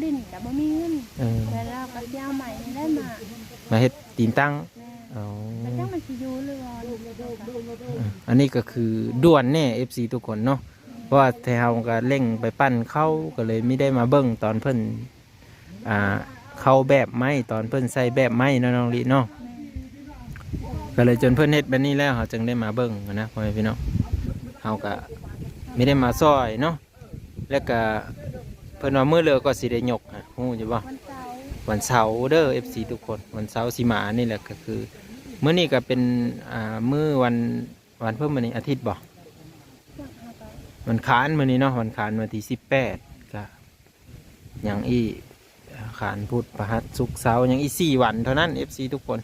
ດິນກໍບໍ່ມີເງິນ ເອີ ແລ້ວລາວກໍຊິເອົາໄມ້ນີ້ແຫຼະມາ ມາເຮັດຕີນຕັ້ງ. ແມ່ນ. ອໍ ແລ້ວຈັກມັນຊິຢູ່ຫຼືບໍ່ ອັນນີ້ກໍຄືດ່ວນແນ່ ເອັຟຊີ ທຸກຄົນເນາະ ເພາະວ່າແທ້ເຮົາກໍເລັ່ງໄປປັ້ນເຂົ້າ ກໍເລີຍມີໄດ້ມາເບິ່ງຕອນເພິ່ນ ອ່າ ເຂົ້າແບບໄມ້ ຕອນເພິ່ນໃສ່ແບບໄມ້ເນາະ ນ້ອງລິເນາະ. ກໍເລີຍຈົນເພິ່ນເຮັດແບບນີ້ແລ້ວ ເຮົາຈຶ່ງໄດ້ມາເບິ່ງນະ ພໍ່ແມ່ພີ່ນ້ອງ. ເຮົາກໍມີໄດ້ມາຊ່ອຍເນາະ ແລ້ວກໍເພິ່ນວ່າມື້ເລີກກໍຊິໄດ້ຍົກ ຮູ້ຢູ່ບໍ່? ວັນເສົາ ວັນເສົາເດີ ເອັຟຊີ ທຸກຄົນ ວັນເສົາຊິມານີ້ແຫຼະ. ກໍຄືມື້ນີ້ກໍເປັນ ອ່າ ມື້ວັນ ວັນເພິ່ນ ມື້ນີ້ອາທິດບໍ່? ວັນຄານ ມື້ນີ້ເນາະ ວັນຄານ ວັນທີສິບແປດ ກໍຍັງອີກ ຄານ ພຸດ ພະຫັດ ສຸກ ເສົາ ຍັງອີກສີ່ວັນເທົ່ານັ້ນ ເອັຟຊີ ທຸກຄົນ.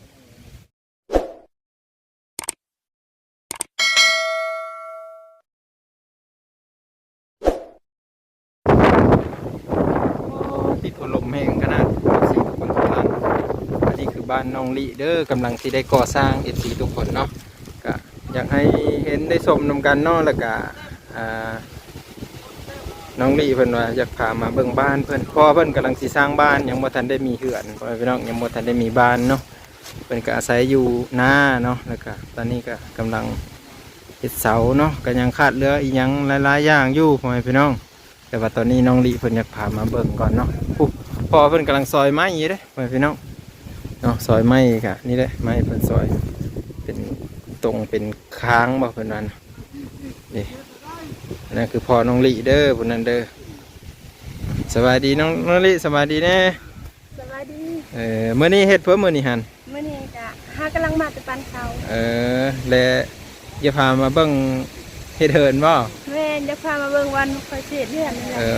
ໂອ້ ຕິດໂພລົມແຮງຂະໜາດ ເອັຟຊີ ທຸກຄົນທຸກທ່ານ. ອັນນີ້ຄືບ້ານນ້ອງລິເດີ ກຳລັງຊິໄດ້ກໍ່ສ້າງ ເອັຟຊີ ທຸກຄົນເນາະ. ກະຢາກໃຫ້ເຫັນໄດ້ຊົມນຳກັນເນາະ ແລ້ວກະ ອ່າ ນ້ອງລິເພິ່ນວ່າຢາກພາມາເບິ່ງບ້ານເພິ່ນ ເພາະວ່າເພິ່ນກຳລັງຊິສ້າງບ້ານ ຍັງບໍ່ທັນໄດ້ມີເຮືອນ ພໍ່ແມ່ພີ່ນ້ອງ ຍັງບໍ່ທັນໄດ້ມີບ້ານເນາະ. ເພິ່ນກໍອາໄສຢູ່ນາເນາະ ແລ້ວກໍຕອນນີ້ກໍກຳລັງເຮັດເສົາເນາະ ກໍຍັງຂາດເຫຼືອອີ່ຫຍັງຫຼາຍໆຢ່າງຢູ່ ພໍ່ແມ່ພີ່ນ້ອງ. ແຕ່ວ່າຕອນນີ້ນ້ອງລິເພິ່ນຢາກພາມາເບິ່ງກ່ອນເນາະ. ຜູ້ ພໍ່ເພິ່ນກຳລັງຊອຍໄມ້ຢູ່ເດ້ ພໍ່ແມ່ພີ່ນ້ອງເນາະ. ຊອຍໄມ້ກະນີ້ແຫຼະ ໄມ້ເພິ່ນຊອຍເປັນຕົງເປັນຄາງບໍ່ ເພິ່ນວ່ານະ. ນີ້ ອັນນັ້ນຄືພໍ່ນ້ອງລິເດີ ຜູ້ນັ້ນເດີ. ສະບາຍດີນ້ອງ ນ້ອງລິ ສະບາຍດີແດ່. ສະບາຍດີ. ເອີ ມື້ນີ້ເຮັດເພິ່ນ ມື້ນີ້ຫັ້ນ? ມື້ນີ້ກະຫາກຳລັງມາແຕ່ປັ້ນເຂົ້າ. ເອີ ແລະ ຢາກພາມາເບິ່ງເຮັດເຮືອນບໍ່? ແມ່ນ ຢາກພາມາເບິ່ງວັນຂ້ອຍຊິເຮັດເຮືອນນີ້ແຫຼະ. ເອີ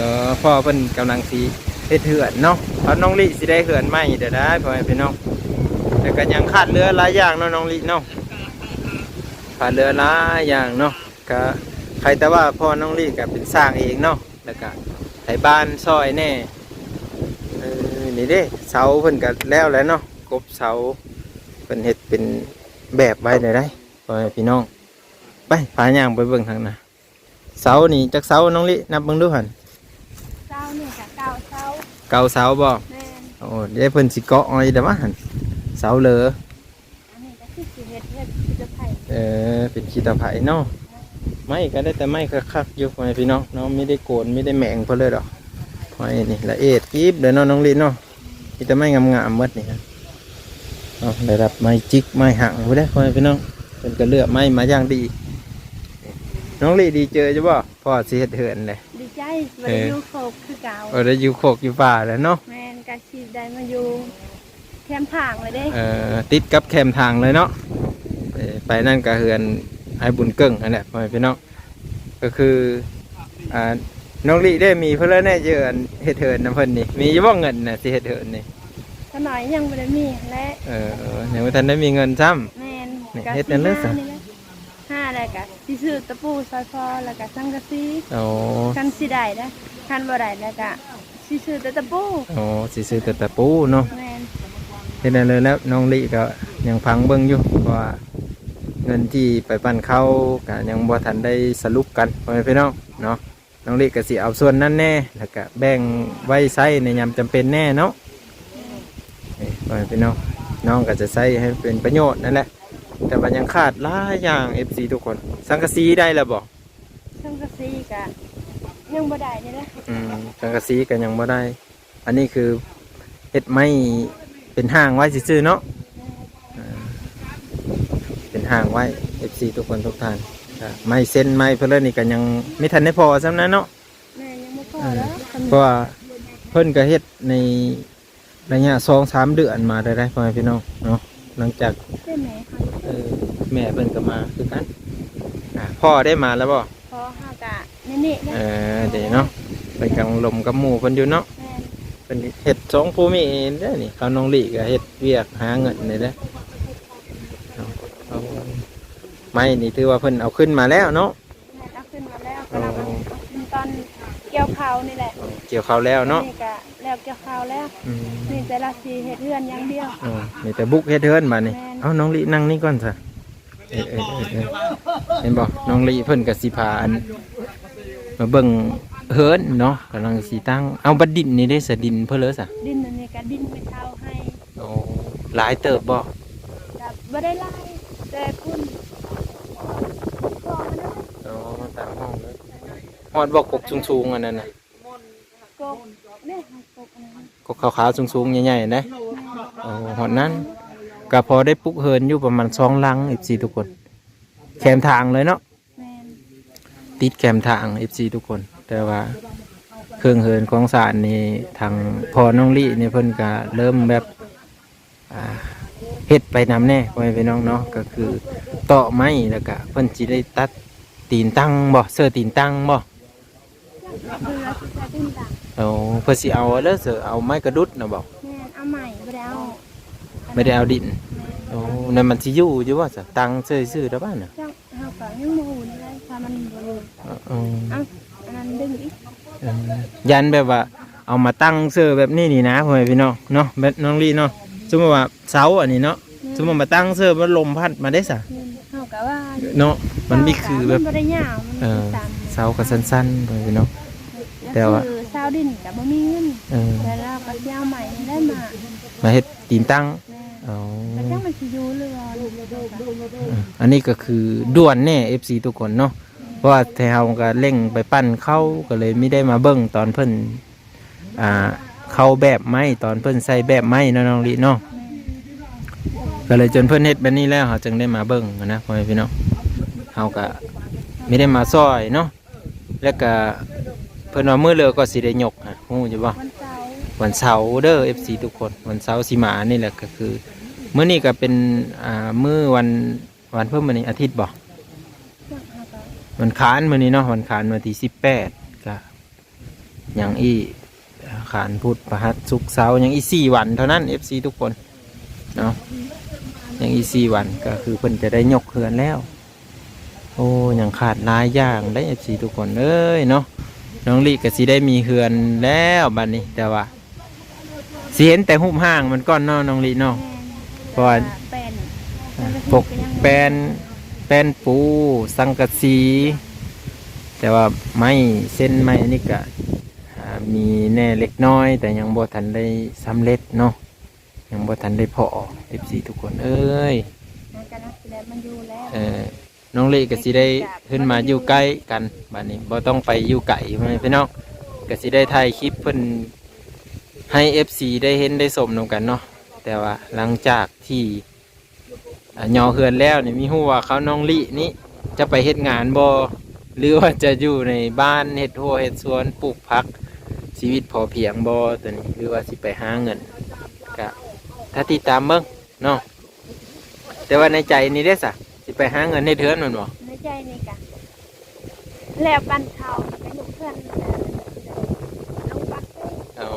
ພໍ່ເພິ່ນກຳລັງຊິເຮັດເຮືອນເນາະ. ເອົາ ນ້ອງລິຊິໄດ້ເຮືອນໃໝ່ເດີ ໄດ້ ພໍ່ແມ່ພີ່ນ້ອງ. ແຕ່ກໍຍັງຂາດເຫຼືອຫຼາຍຢ່າງເນາະ ນ້ອງລິເນາະ ຂາດເຫຼືອຫຼາຍຢ່າງເນາະ. ກະໃຜແຕ່ວ່າພໍ່ນ້ອງລິກະເປັນຊ່າງເອງເນາະ ແລ້ວກະໄທບ້ານຊ່ອຍແດ່. ເອີ ນີ້ເດ້ ເສົາເພິ່ນກະແລ້ວແຫຼະເນາະ ກົບເສົາ ເພິ່ນເຮັດເປັນແບບໄວ້ແລ້ວໃດ໋ ພໍ່ແມ່ພີ່ນ້ອງ. ໄປ ພາຍ່າງໄປເບິ່ງທາງໜ້າ. ເສົານີ້ຈັກເສົານ້ອງລິ ນັບເບິ່ງດູຫັ້ນ? ເສົານີ້ກະເກົ້າເສົາ. ເກົ້າເສົາບໍ່? ແມ່ນ. ໂອ້ ເດ້ ເພິ່ນຊິເກາະເອົາອີກແລ້ວຫວາຫັ້ນ ເສົາເຫຼີ. ອັນນີ້ກໍຄືຊິເຮັດເຮືອນຂີ້ຕະໄພ. ເອີ ເປັນຂີ້ຕະໄພເນາະ. ໄມ້ກໍໄດ້ແຕ່ໄມ້ຄັກໆຢູ່ ພໍ່ແມ່ພີ່ນ້ອງເນາະ ມີແຕ່ໂກນ ມີແຕ່ແໝງເພິ່ນເລີຍດອກ. ໄມ້ນີ້ລະອຽດອີບເດີເນາະ ນ້ອງລິເນາະ. ມີແຕ່ໄມ້ງາມໆໝົດນີ້ເນາະ ໄດ້ຮັບໄມ້ຈິກໄມ້ຫັງພຸ້ນເດ້ ພໍ່ແມ່ພີ່ນ້ອງ. ເພິ່ນກໍເລືອກໄມ້ມາຢ່າງດີ. ນ້ອງລິດີເຈີຢູ່ບໍ່ ພໍ່ຊິເຮັດເຮືອນເດ້? ດີໃຈ ບໍ່ໄດ້ ເອີ ຢູ່ໂຄກຄືເກົ່າ. ບໍ່ໄດ້ຢູ່ໂຄກຢູ່ປ່າແລ້ວເນາະ. ແມ່ນ ກໍຊິໄດ້ມາຢູ່ ແຄມທາງເລີຍເດ້. ເອີ ຕິດກັບແຄມທາງເລີຍເນາະ. ເອີ ໄປນັ້ນກໍເຮືອນອ້າຍບຸນເກິ່ງຫັ້ນແຫຼະ ພໍ່ແມ່ພີ່ນ້ອງ. ກໍຄື ອ່າ ນ້ອງລິເດ້ ມີເພິ່ນແລ້ວແນ່ ຢູ່ອັນເຮັດເຮືອນນຳເພິ່ນນີ້ ມີຢູ່ບໍ່ເງິນນະ ຊິເຮັດເຮືອນນີ້? ຂ້ານ້ອຍຍັງບໍ່ໄດ້ມີຫັ້ນແຫຼະ. ເອີ ຍັງບໍ່ທັນໄດ້ມີເງິນຊ້ຳ. ແມ່ນ ນີ້ ກໍເຮັດນັ້ນເລີຍຊະ ຫາແລ້ວກະຊິຊື້ຕະປູຊ່ອຍພໍ່ ແລ້ວກະສັງກະສີ. ໂອ້ ຄັນຊິໄດ້ນະ ຄັນບໍ່ໄດ້ແລ້ວກະຊິຊື້ແຕ່ຕະປູ. ໂອ້ ຊິຊື້ແຕ່ຕະປູເນາະ. ແມ່ນ ເຮັດນັ້ນເລີຍແລ້ວ. ນ້ອງລິກໍຍັງຟັງເບິ່ງຢູ່ ເພາະວ່າເງິນທີ່ໄປປັ້ນເຂົ້າກໍຍັງບໍ່ທັນໄດ້ສະຫຼຸບກັນ ພໍ່ແມ່ພີ່ນ້ອງເນາະ. ນ້ອງລິກໍຊິເອົາສ່ວນນັ້ນແດ່ ແລ້ວກະແບ່ງໄວ້ໃຊ້ໃນຍາມຈຳເປັນແດ່ເນາະ. ນີ້ ພໍ່ແມ່ພີ່ນ້ອງ ນ້ອງກໍຈະໃຊ້ໃຫ້ເປັນປະໂຫຍດນັ້ນແຫຼະ. ແຕ່ວ່າຍັງຂາດຫຼາຍຢ່າງ ເອັຟຊີ ທຸກຄົນ. ສັງກະສີໄດ້ແລ້ວບໍ່? ສັງກະສີກະຍັງບໍ່ໄດ້ນີ້ແຫຼະ. ອືມ ສັງກະສີກະຍັງບໍ່ໄດ້. ອັນນີ້ຄືເຮັດໄມ້ເປັນຮ່າງໄວ້ຊື່ໆເນາະ. ເປັນຮ່າງໄວ້ ເອັຟຊີ ທຸກຄົນທຸກທ່ານ. ກະໄມ້ເຊັນໄມ້ເພິ່ນເລີຍນີ້ກະຍັງບໍ່ທັນໄດ້ພໍຊ້ຳນະເນາະ. ແມ່ນ ຍັງບໍ່ພໍແລ້ວ. ເອີ ເພາະວ່າເພິ່ນກະເຮັດໃນ ໄລຍະສອງສາມເດືອນມາໄດ້ ພໍ່ແມ່ພີ່ນ້ອງເນາະ. ຫຼັງຈາກ ແມ່ເພິ່ນ ເອີ ແມ່ເພິ່ນກໍມາຄືກັນ. ອາ ພໍ່ໄດ້ມາແລ້ວບໍ່? ພໍ່ເຮົາກະນີ້ໆ ເອີ ເດ້ເນາະ ເພິ່ນກຳລັງລົມກັບໝູ່ເພິ່ນຢູ່ເນາະ. ແມ່ນ ເພິ່ນເຮັດສອງຜົວເມຍເດ້ນີ້. ເຂົາ ນ້ອງລິກໍເຮັດວຽກຫາເງິນນີ້ແຫຼະ. ເອົາ ເອົາ ໄມ້ນີ້ຖືວ່າເພິ່ນເອົາຂຶ້ນມາແລ້ວເນາະ. ແມ່ນ ເອົາຂຶ້ນມາແລ້ວ ກຳລັງເອົາ ເອົາຂຶ້ນຕອນກ່ຽວເຂົ້ານີ້ແຫຼະ. ອໍ ກ່ຽວເຂົ້າແລ້ວເນາະ. ນີ້ກະແລ້ວກ່ຽວເຂົ້າແລ້ວ. ອືມ ມີແຕ່ລະຊິເຮັດເຮືອນຢ່າງດຽວ. ອໍ ມີແຕ່ບຸກເຮັດເຮືອນບາດນີ້. ແມ່ນ ເອົາ ນ້ອງລິນັ່ງນີ້ກ່ອນຊະ. ເອີ ເອີ ເອີ ເອີ ເຫັນບໍ່ ນ້ອງລິເພິ່ນກະຊິພາອັນ ມາເບິ່ງ ເຮືອນເນາະ ກຳລັງຊິຕັ້ງ. ເອົາ ບັດດິນນີ້ເດ້ສະ ດິນເພິ່ນເລີສະ? ດິນອັນນີ້ກະດິນແມ່ເຖົ້າໃຫ້. ໂອ້ ຫຼາຍເຕີບບໍ່? ກະບໍ່ໄດ້ຫຼາຍ ແຕ່ພຸ້ນ ໂອ້ ຕາມຫ້ອງເລີຍ. ຮອດບໍ່ ກົກສູງໆ ອັນນັ້ນນະ? ກົກ ນີ້ ກົກອັນນັ້ນ ກົກຂາວໆ ສູງໆ ໃຫຍ່ໆ ເດ້. ແມ່ນ. ໂອ້ ຮອດນັ້ນ ກະພໍໄດ້ປຸກເຮືອນຢູ່ປະມານສອງຫຼັງ ເອັຟຊີ ທຸກຄົນ ແຄມທາງເລີຍເນາະ. ແມ່ນ. ຕິດແຄມທາງ ເອັຟຊີ ທຸກຄົນ ແຕ່ວ່າເຄື່ອງເຮືອນຂອງຊານນີ້ ທາງພໍ່ນ້ອງລີ້ນີ້ເພິ່ນກະເລີ່ມແບບ ອ່າ ເຮັດໄປນຳແດ່ ພໍ່ແມ່ພີ່ນ້ອງເນາະ ກະຄືເຕາະໄມ້ ແລ້ວກະເພິ່ນຊິໄດ້ຕັດຕີນຕັ້ງບໍ່ ເຊີຕີນຕັ້ງບໍ່? ເພື່ອຊິໃສ່ຕີນຕັ້ງ. ໂອ້ ເພິ່ນຊິເອົາເລີເຊີ ເອົາໄມ້ກະດຸດນະບໍ່? ແມ່ນ ເອົາໄມ້ ບໍ່ໄດ້ເອົາ ບໍ່ໄດ້ເອົາດິນ. ແມ່ນ. ໂອ້ ນັ້ນມັນຊິຢູ່ຢູ່ບໍ່ສະ ຕັ້ງເຊີຊື່ດອກບ້ານນະ? ເຈົ້າ ເຮົາກໍຍັງບໍ່ຮູ້ເລີຍ ຖ້າມັນບໍ່ຢູ່. ເອີ ເອີ ເອົ້າ ອັນນັ້ນດຶງອີກ. ເອີ ຢ້ານແບບວ່າເອົາມາຕັ້ງເຊີແບບນີ້ນີ້ນະ ພໍ່ແມ່ພີ່ນ້ອງເນາະ ແບບນ້ອງລີ້ເນາະ. ສົມມຸດວ່າເສົາອັນນີ້ເນາະ ແມ່ນ. ສົມມຸດມາຕັ້ງເຊີ ມັນລົມພັດມາເດ້ສະ? ແມ່ນ. ເຮົາກໍວ່າຢູ່ ເນາະ ມັນມີຄືແບບ ເສົາກໍບໍ່ໄດ້ຍາວ ມັນ ເອີ ສັ້ນໆ ເສົາກໍສັ້ນໆ ພໍ່ແມ່ພີ່ນ້ອງ ແຕ່ວ່າເສົາດິນກໍບໍ່ມີເງິນ. ເອີ ແລ້ວລາວກໍຊິເອົາໄມ້ນີ້ແຫຼະມາ ມາເຮັດຕີນຕັ້ງ. ແມ່ນ. ອໍ ແລ້ວຈັ່ງມັນຊິຢູ່ຫຼືວ່າ ເອີ ອັນນີ້ກໍຄືດ່ວນແດ່ ເອັຟຊີ ທຸກຄົນເນາະ ເພາະວ່າແຖວເຮົາກໍເລັ່ງໄປປັ້ນເຂົ້າ ກໍເລີຍມີໄດ້ມາເບິ່ງຕອນເພິ່ນ ອ່າ ເຂົ້າແບບໄມ້ ຕອນເພິ່ນໃສ່ແບບໄມ້ເນາະ ນ້ອງລີ້ເນາະ. ແມ່ນ. ກໍເລີຍຈົນເພິ່ນເຮັດແບບນີ້ແລ້ວ ເຮົາຈຶ່ງໄດ້ມາເບິ່ງຫັ້ນນະ ພໍ່ແມ່ພີ່ນ້ອງ ເຮົາກໍມີໄດ້ມາຊ່ອຍເນາະ. ແລ້ວກະເພິ່ນວ່າມື້ເລີກໍຊິໄດ້ຍົກ ຮູ້ຢູ່ບໍ່? ວັນເສົາ ວັນເສົາເດີ ເອັຟຊີ ທຸກຄົນ ວັນເສົາຊິມານີ້ແຫຼະ. ກໍຄືມື້ນີ້ກໍເປັນ ອ່າ ມື້ວັນ ວັນເພິ່ນ ມື້ນີ້ອາທິດບໍ່? ວັນຄານ ມື້ນີ້ເນາະ ວັນຄານ ວັນທີສິບແປດ ກະຍັງອີກ ຄານ ພຸດ ພະຫັດ ສຸກ ເສົາ ຍັງອີກສີ່ວັນເທົ່ານັ້ນ ເອັຟຊີ ທຸກຄົນເນາະ ຍັງອີກສີ່ວັນ ກໍຄືເພິ່ນຈະໄດ້ຍົກເຮືອນແລ້ວ. ໂອ້ ຍັງຂາດຫຼາຍຢ່າງເດ້ ເອັຟຊີ ທຸກຄົນເອີຍເນາະ. ນ້ອງລີ້ກໍຊິໄດ້ມີເຮືອນແລ້ວບັດນີ້ ແຕ່ວ່າຊິເຫັນແຕ່ຮູບຮ່າງມັນກ່ອນເນາະ ນ້ອງລີ້ເນາະ. ແມ່ນ. ເພາະວ່າ ແຕ່ວ່າແປ້ນ ອ່າ ສັງກະສີ ພວກແປ້ນ ກໍຍັງບໍ່ ແປ້ນປູ ສັງກະສີ ແຕ່ວ່າໄມ້ ເຊັ່ນໄມ້ນີ້ກະ ອ່າ ມີແດ່ເລັກນ້ອຍ ແຕ່ຍັງບໍ່ທັນໄດ້ສຳເລັດເນາະ ຍັງບໍ່ທັນໄດ້ພໍ້ ເອັຟຊີ ທຸກຄົນເອີຍ. ມັນກະນັກແຫຼະ ມັນຢູ່ແລ້ວ ເອີ ນ້ອງລີ້ກໍຊິໄດ້ຂຶ້ນມາຢູ່ໃກ້ກັນ ບັດນີ້ບໍ່ຕ້ອງໄປຢູ່ໄກ ພໍ່ແມ່ພີ່ນ້ອງ ກໍຊິໄດ້ຖ່າຍຄລິບເພິ່ນໃຫ້ເອັຟຊີໄດ້ເຫັນໄດ້ຊົມນຳກັນເນາະ. ແຕ່ວ່າຫຼັງຈາກທີ່ ອ່າ ຍໍເຮືອນແລ້ວນີ້ ມີຮູ້ວ່າເຂົານ້ອງລີ້ນີ້ຈະໄປເຮັດງານບໍ່ ຫຼືວ່າຈະຢູ່ໃນບ້ານເຮັດຮົ້ວເຮັດສວນ ປູກຜັກ ຊີວິດພໍພຽງບໍ່ ຕົວນີ້ ຫຼືວ່າຊິໄປຫາເງິນ ກະຖ້າຕິດຕາມເບິ່ງເນາະ. ແຕ່ວ່າໃນໃຈນີ້ເດ້ສະ ຊິໄປຫາເງິນເຮັດເຮືອນແມ່ນບໍ່? ໃນໃຈນີ້ກະແລ້ວປັນເຂົ້າ ແລ້ວກໍຍົກເຮືອນ ແລ້ວລົງປັກເລີຍ. ອໍ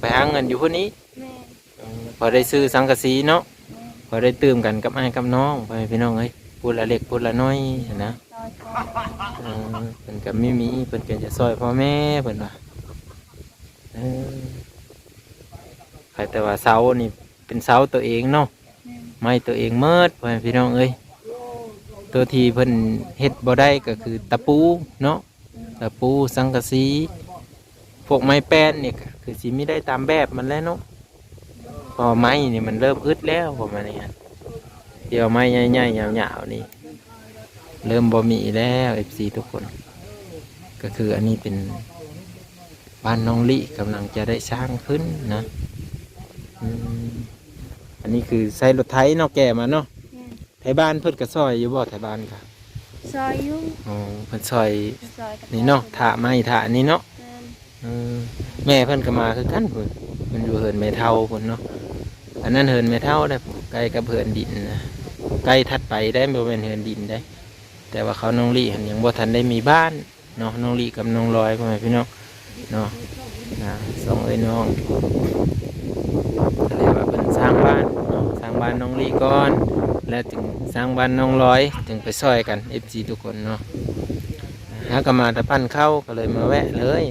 ໄປຫາເງິນຢູ່ພຸ້ນອີກ? ແມ່ນ. ອືມ ພໍໄດ້ຊື້ສັງກະສີເນາະ. ແມ່ນ. ພໍໄດ້ຕື່ມກັນກັບອ້າຍກັບນ້ອງ ພໍ່ແມ່ພີ່ນ້ອງເອີຍ ຜູ້ລະເລັກຜູ້ລະນ້ອຍຫັ້ນນະ. ຊ່ອຍພໍ່ແມ່ ເອີ ເພິ່ນກໍມີ ມີ ເພິ່ນກໍຈະຊ່ອຍພໍ່ແມ່ເພິ່ນວ່າ. ເອີ ໃຜແຕ່ວ່າເສົານີ້ເປັນເສົາຕົວເອງເນາະ. ແມ່ນ. ໄມ້ຕົວເອງໝົດ ພໍ່ແມ່ພີ່ນ້ອງເອີຍ ຕົວທີ່ເພິ່ນເຮັດບໍ່ໄດ້ກໍຄືຕະປູເນາະ. ຕະປູ ສັງກະສີ ພວກໄມ້ແປ້ນນີ້ກໍຄືຊິມີໄດ້ຕາມແບບມັນແຫຼະເນາະ ເພາະວ່າໄມ້ນີ້ມັນເລີ່ມອຶດແລ້ວ ປະມານນີ້ຫັ້ນ. ທີ່ວ່າໄມ້ໃຫຍ່ໆ ຍາວໆ ນີ້ເລີ່ມບໍ່ມີແລ້ວ ເອັຟຊີ ທຸກຄົນ. ກໍຄືອັນນີ້ເປັນບ້ານນ້ອງລີ້ ກຳລັງຈະໄດ້ສ້າງຂຶ້ນນະ. ອືມ ອັນນີ້ຄືໃຊ້ລົດໄຖເນາະ ແກ່ມາເນາະ. ແມ່ນ. ໄທບ້ານເພິ່ນກໍຊ່ອຍຢູ່ບໍ່? ໄທບ້ານກໍຊ່ອຍຢູ່. ອໍ ເພິ່ນຊ່ອຍ ເພິ່ນຊ່ອຍກັນ ນີ້ເນາະ ໄປ ຖ້າໄມ້ ຖ້າອັນນີ້ເນາະ. ແມ່ນ. ເອີ ແມ່ເພິ່ນກໍມາຄືກັນພຸ້ນ ເພິ່ນຢູ່ເຮືອນແມ່ເຖົ້າພຸ້ນເນາະ. ອັນນັ້ນເຮືອນແມ່ເຖົ້າໄດ໋ ໃກ້ກັບເຮືອນດິນນະ ໃກ້ຖັດໄປໄດ໋ ບໍ່ແມ່ນເຮືອນດິນໄດ໋. ແຕ່ວ່າເຂົານ້ອງລີ້ຫັ້ນຍັງບໍ່ທັນໄດ້ມີບ້ານ ເນາະ ນ້ອງລີ້ກັບນ້ອງລອຍ ພໍ່ແມ່ພີ່ນ້ອງເນາະ. ອ່າ ສອງເອື້ອຍນ້ອງ ກໍເລີຍວ່າເພິ່ນສ້າງບ້ານເນາະ ສ້າງບ້ານນ້ອງລີ້ກ່ອນ ແລ້ວຈຶ່ງສ້າງບ້ານນ້ອງລອຍ ຈຶ່ງໄປຊ່ອຍກັນ ເອັຟຊີ ທຸກຄົນເນາະ. ຫາກໍມາແຕ່ປັ້ນເຂົ້າ ກໍເລີຍມາແວະເລີຍ.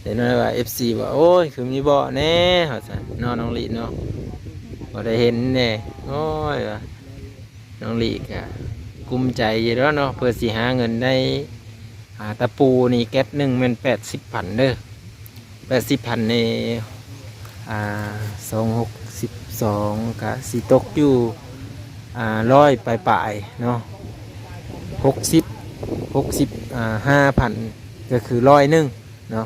ເຫັນວ່າ ເອັຟຊີ ວ່າ ໂອ້ຍ ຄືມີເບາະແດ່ ວ່າຊັ້ນເນາະ ນ້ອງລີ້ເນາະ ບໍ່ໄດ້ເຫັນແດ່. ໂອ້ຍ ວ່າ ນ້ອງລີ້ກະກຸ້ມໃຈຢູ່ແລ້ວເນາະ ເພື່ອຊິຫາເງິນໄດ້ ອ່າ ຕະປູນີ້ແກັບໜຶ່ງແມ່ນແປດສິບພັນເດີ້ ແປດສິບພັນນີ້ ອ່າ ສອງ ຫົກສິບສອງ ກະຊິຕົກຢູ່ ອ່າ ຮ້ອຍປາຍໆເນາະ ຫົກສິບ ຫົກສິບ ອ່າ ຫ້າພັນ ກະຄືຮ້ອຍໜຶ່ງເນາະ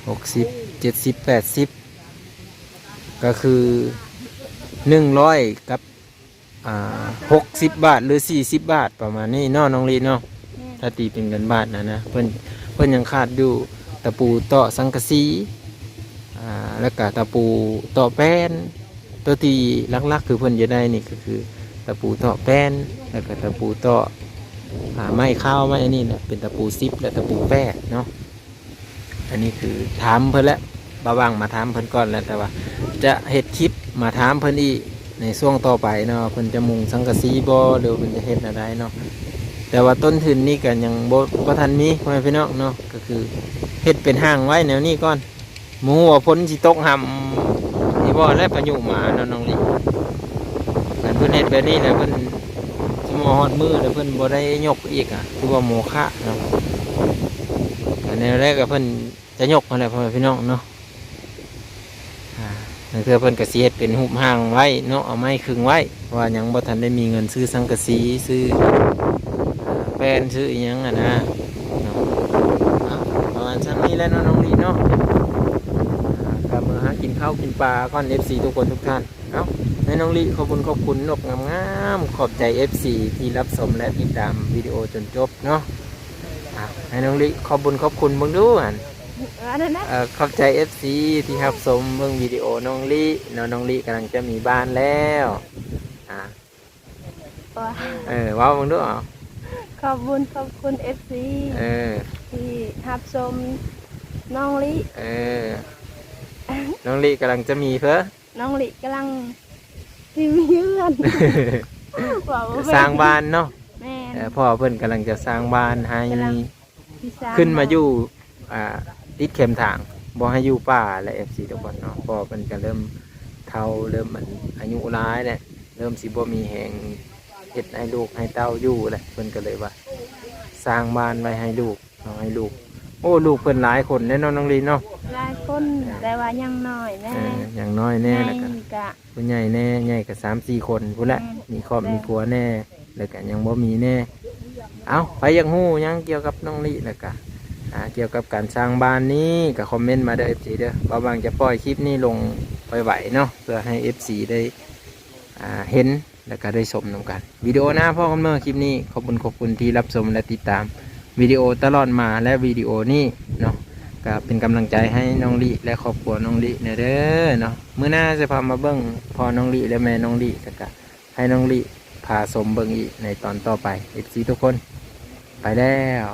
ຫົກສິບ ເຈັດສິບ ແປດສິບ ກະຄືໜຶ່ງຮ້ອຍກັບ ອ່າ ຫົກສິບບາດ ຫຼື ສີ່ສິບບາດ ປະມານນີ້ເນາະ ນ້ອງລິເນາະ ແມ່ນ ຖ້າຕີເປັນເງິນບາດນະນະ ເພິ່ນ ເພິ່ນຍັງຂາດຢູ່ຕະປູເຕາະສັງກະສີ ອ່າ ແລ້ວກະຕະປູເຕາະແປ້ນ ໂຕທີ່ຫຼັກໆຄືເພິ່ນຈະໄດ້ນີ້ກະຄືຕະປູເຕາະແປ້ນ ແລ້ວກະຕະປູເຕາະ ອ່າ ໄມ້ຄາວ ໄມ້ອັນນີ້ແຫຼະ ເປັນຕະປູສິບ ແລະ ຕະປູແປດເນາະ. ອັນນີ້ຄືຖາມເພິ່ນແຫຼະ ບ່າວຫວ່າງມາຖາມເພິ່ນກ່ອນແຫຼະ ແຕ່ວ່າຈະເຮັດຄລິບມາຖາມເພິ່ນອີກໃນຊ່ວງຕໍ່ໄປເນາະ ເພິ່ນຈະມຸງສັງກະສີບໍ່ ຫຼືວ່າເພິ່ນຈະເຮັດແນວໃດເນາະ ແຕ່ວ່າຕົ້ນທຶນນີ້ກະຍັງບໍ່ ບໍ່ທັນມີ ພໍ່ແມ່ພີ່ນ້ອງເນາະ ກະຄືເຮັດເປັນຮ່າງໄວ້ແນວນີ້ກ່ອນ ບໍ່ຮູ້ວ່າຝົນຊິຕົກຫ້ຳອີ່ບໍ່ ແລະ ພາຍຸມາເນາະ ນ້ອງລິ ຄັນເພິ່ນເຮັດແບບນີ້ແລ້ວ ເພິ່ນຊິມາຮອດມື້ແລ້ວ ເພິ່ນບໍ່ໄດ້ຍົກອີກ ກະຄືວ່າໂມຄະເນາະ ກະແນວໃດກະເພິ່ນ ຈະຍົກຫັ້ນແຫຼະ ພໍ່ແມ່ພີ່ນ້ອງເນາະ ອ່າ ລາງເທື່ອເພິ່ນກະຊິເຮັດເປັນຮູບຮ່າງໄວ້ເນາະ ເອົາໄມ້ຄຶງໄວ້ ເພາະວ່າຍັງບໍ່ທັນໄດ້ມີເງິນຊື້ສັງກະສີ ຊື້ ອ່າ ແປ້ນ ຊື້ອີ່ຫຍັງຫັ້ນນະເນາະ ອ່າ ປະມານຊ່ຳນີ້ແຫຼະເນາະ ນ້ອງລິເນາະ ອ່າ ກະເມືອຫາກິນເຂົ້າກິນປາກ່ອນ ເອັຟຊີ ທຸກຄົນທຸກທ່ານ ເອົ້າ ໃຫ້ນ້ອງລິຂອບບຸນຂອບຄຸນນົບງາມໆ ຂອບໃຈ ເອັຟຊີ ທີ່ຮັບຊົມ ແລະ ຕິດຕາມວິດີໂອຈົນຈົບເນາະ ອ່າ ໃຫ້ນ້ອງລິຂອບບຸນຂອບຄຸນເບິ່ງດູ ອັນ ເອີ ອັນນັ້ນນະ ເອີ ຂອບໃຈ ເອັຟຊີ ທີ່ຮັບຊົມເບິ່ງວິດີໂອນ້ອງລິເນາະ ນ້ອງລິກຳລັງຈະມີບ້ານແລ້ວ ອ່າ ວ່າ ເອີ ເວົ້າເບິ່ງດູ ເອົາ ຂອບບຸນຂອບຄຸນ ເອັຟຊີ ເອີ ທີ່ຮັບຊົມນ້ອງລິ ເອີ ນ້ອງລິກຳລັງຈະມີເພິ່ນ ນ້ອງລິກຳລັງຊິມີເຮືອນ ເວົ້າບໍ່ເປັນ ສ້າງບ້ານເນາະ ແມ່ນ ເອີ ເພາະວ່າເພິ່ນກຳລັງຈະສ້າງບ້ານໃຫ້ ກຳລັງຊິສ້າງ ຂຶ້ນມາຢູ່ ອ່າ ຕິດເຂມທາງ ບໍ່ໃຫ້ຢູ່ປ່າແຫຼະ ເອັຟຊີ ທຸກຄົນເນາະ ເພາະວ່າເພິ່ນກະເລີ່ມເຖົ້າ ເລີ່ມ ອັນ ອາຍຸຫຼາຍແຫຼະ ເລີ່ມຊິບໍ່ມີແຮງເຮັດໃຫ້ລູກໃຫ້ເຕົ້າຢູ່ແຫຼະ ເພິ່ນກະເລີຍວ່າສ້າງບ້ານໄວ້ໃຫ້ລູກ ເນາະ ໃຫ້ລູກ ໂອ້ ລູກເພິ່ນຫຼາຍຄົນເດ້ເນາະ ນ້ອງລິເນາະ ຫຼາຍຄົນ ເອີ ແຕ່ວ່າຍັງນ້ອຍແດ່ ເອີ ຍັງນ້ອຍແດ່ ໃຫຍ່ ແລ້ວກະ ກະ ຜູ້ໃຫຍ່ແດ່ ໃຫຍ່ກະສາມສີ່ຄົນພຸ້ນແຫຼະ ແມ່ນ ມີຄອບ ແມ່ນ ມີຄົວແດ່ ແລ້ວກະຍັງບໍ່ມີແດ່ ເອົ້າ ໃຜຢາກຮູ້ຫຍັງກ່ຽວກັບນ້ອງລິ ແລ້ວກະ ອ່າ ກ່ຽວກັບການສ້າງບ້ານນີ້ ກະຄອມເມັນມາເດີ ເອັຟຊີ ເດີ ບ່າວຫວ່າງຈະປ່ອຍຄລິບນີ້ລົງໄວໆເນາະ ເພື່ອໃຫ້ ເອັຟຊີ ໄດ້ ອ່າ ເຫັນ ແລ້ວກະໄດ້ຊົມນຳກັນ ວິດີໂອໜ້າພໍ້ກັນເໝີ ຄລິບນີ້ຂອບຄຸນ ຂອບຄຸນທີ່ຮັບຊົມ ແລະ ຕິດຕາມວິດີໂອຕະຫຼອດມາ ແລະ ວິດີໂອນີ້ເນາະ ກະເປັນກຳລັງໃຈໃຫ້ນ້ອງລິ ແລະ ຄອບຄົວນ້ອງລິແດ່ເດີເນາະ ມື້ໜ້າຈະພາມາເບິ່ງພໍ່ນ້ອງລິ ແລະ ແມ່ນ້ອງລິ ແລ້ວກະໃຫ້ນ້ອງລິພາຊົມເບິ່ງອີກໃນຕອນຕໍ່ໄປ ເອັຟຊີ ທຸກຄົນ ໄປແລ້ວ.